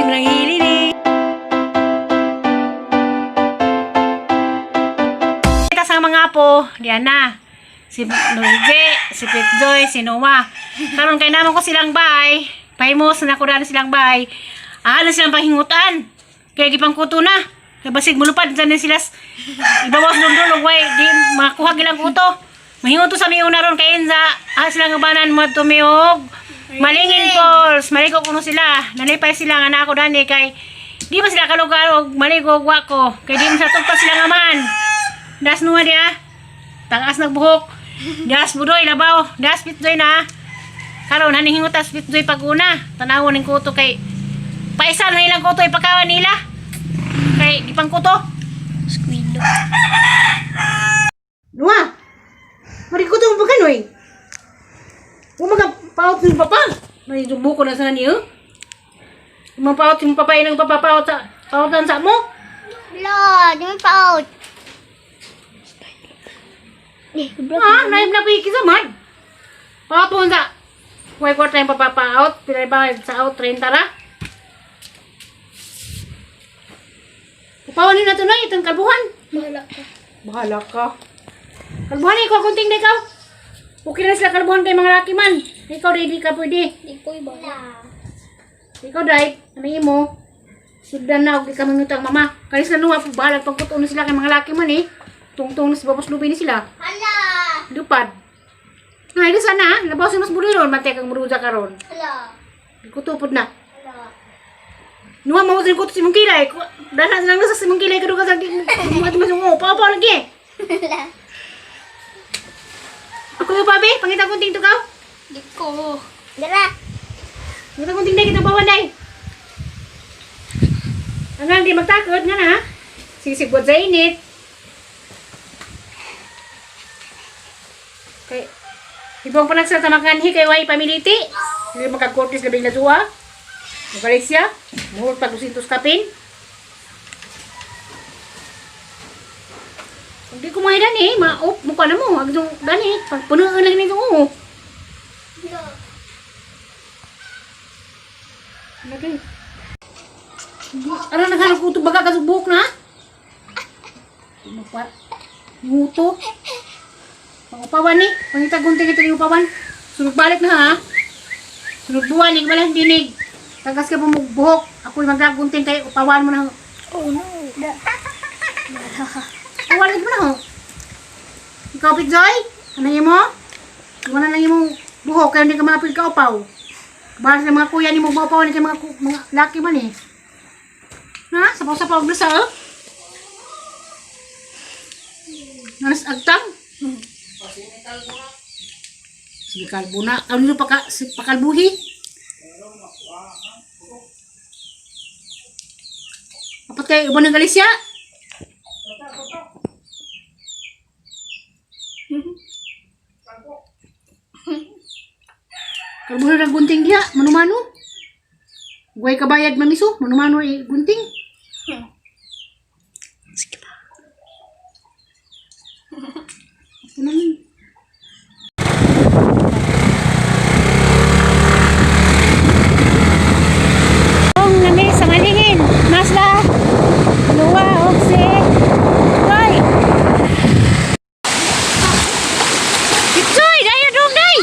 Ng hilili. Kita sa mga po, diyan na. Si Luigi, si Pitjoy, si Noah. Karon kay naman ko silang bay. Pahimos na ko silang bay. Ah, na silang panghingutan. Kaya gipang kuto na. Kay basig mulupad dyan din sila. Ibawas dundulog way di makuha gilang kuto. Mahinguto sa miuna ron kay Enza. Ah, silang ubanan mo tumiog. Malingin Falls, maligo kuno sila. Nalipay sila nga na ako dani kay di ba sila kalugar og maligo og wa ko. Kay di man sa tugpa sila nga man. Das nuwa dia. Taas nagbuhok. Das budoy labaw. Das pitdoy na. Karon haning hingutas pitdoy pag-una. Tanawon ning kuto kay paisa na ilang kuto ipakawan nila. Kay gipang kuto. Squid. Nuwa. Mari kuto mo pagkanoy. Umaga paot ng papa. May buko na sana niyo. Mapaot yung papa ilang papapaot sa paotan sa mo. Wala, di mo pa out. Eh, Ah, naib na piki sa man. Paot mo sa. Way kwarta yung papapaot. Pila ba sa out 30 ra. Upawan na to na itong kalbuhan. Bahala ka. Bahala ka. Kalbuhan ikaw kunting na ikaw. Okay na sila kalbuhan kay mga laki man. Ikaw ready ka pwede. Di ko bahala. Ikaw dai, ano imo? Sugdan na og di ka mangutang mama. Kay sila nuwa bahalag pagkuto na sila kay mga laki man eh. Tungtong na sa babos lubi ni sila. Hala! Lupad. Ay, di sana. Labaw si mas buri ron. Mantay kang muruja karon. Hala! Kutupod na. Hala! Nuwa mo sin kuto si mong kilay. Dana lang nasa si mong kilay kaduga sa mga mas mo. Pa pa lagi. Hala! Ako yung pabe, pangita kunting to kaw. Di ko. Dara! Pangita kunting day kitang pawanday. Hanggang di magtakot nga na. Sisigwad sa init. Kay Ibang panagsa sa makanhi kay way pamiliti. Hindi makagkortis labing na duwa. Magaling siya. Muhul pag 200 kapin. Hindi ko may dani, ma-op mo ka na mo. Agdong dani, pag punuan lang nito oo. Hala! Lagay. Ano naghanap ko ito baga kasubok na? Mapa, nguto. Pangupawan ni, pangitagunting ito ni upawan. Sunod balik na ha. Sunod buwan, ni walang dinig. Tagas ka pumugbuhok. Ako'y magagunting kay upawan mo na. Oh no! Da. Bahala ka. Upawan mo na ho. Ikaw, Pitzoy? Ano yun mo? Wala lang yung buhok, kaya hindi ka mapil ka upaw. Bahala sa mga kuya ni mo, maupawan kay mga, mga laki man eh. Ha? Sapaw-sapaw na sa oh. Nanas agtang? Sige kalbo na. Ano pa ka, si pakalbuhi? Apat kay uban ng Galicia? Kalbuhi ng gunting diha, manumano. Guay kabayad mamiso, manumano eh, gunting. Sige pa. Ito na yun. Ang nami sa malingin, masla, luwa, okse, Joy! Joy, daya dong, day!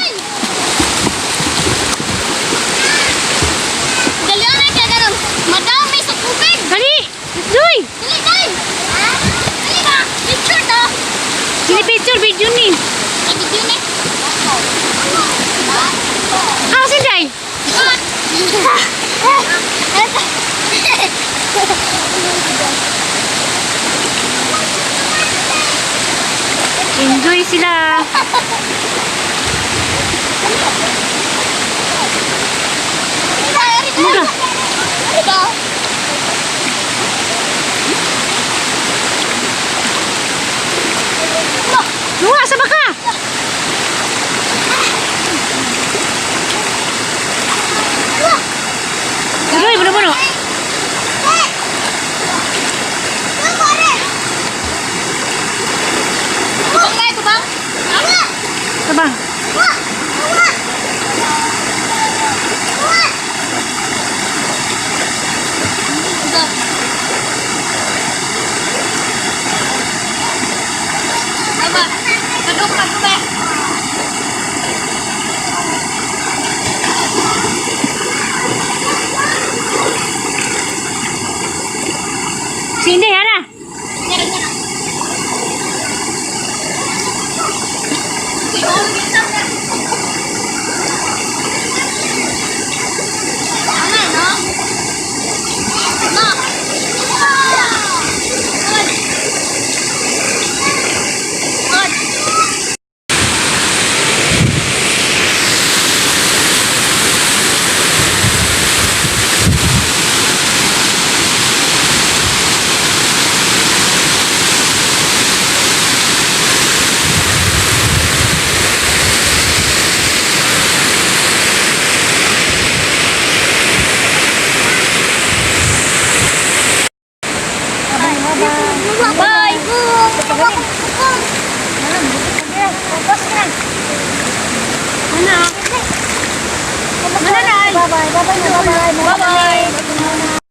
Dali na kaya ganun. Madami sa tubig! Dali! Joy! Dali, dali! Dali ba? Picture to! Sini picture, video ni. Ito. Tama. Kadok na ko ba? Sindi, hala. Meron na. Uy, oh, kita na. Tama, no? No. Good. Good. Bye. Bye. Focus na. Ano? Bye-bye. Bye-bye. Bye-bye. Bye-bye.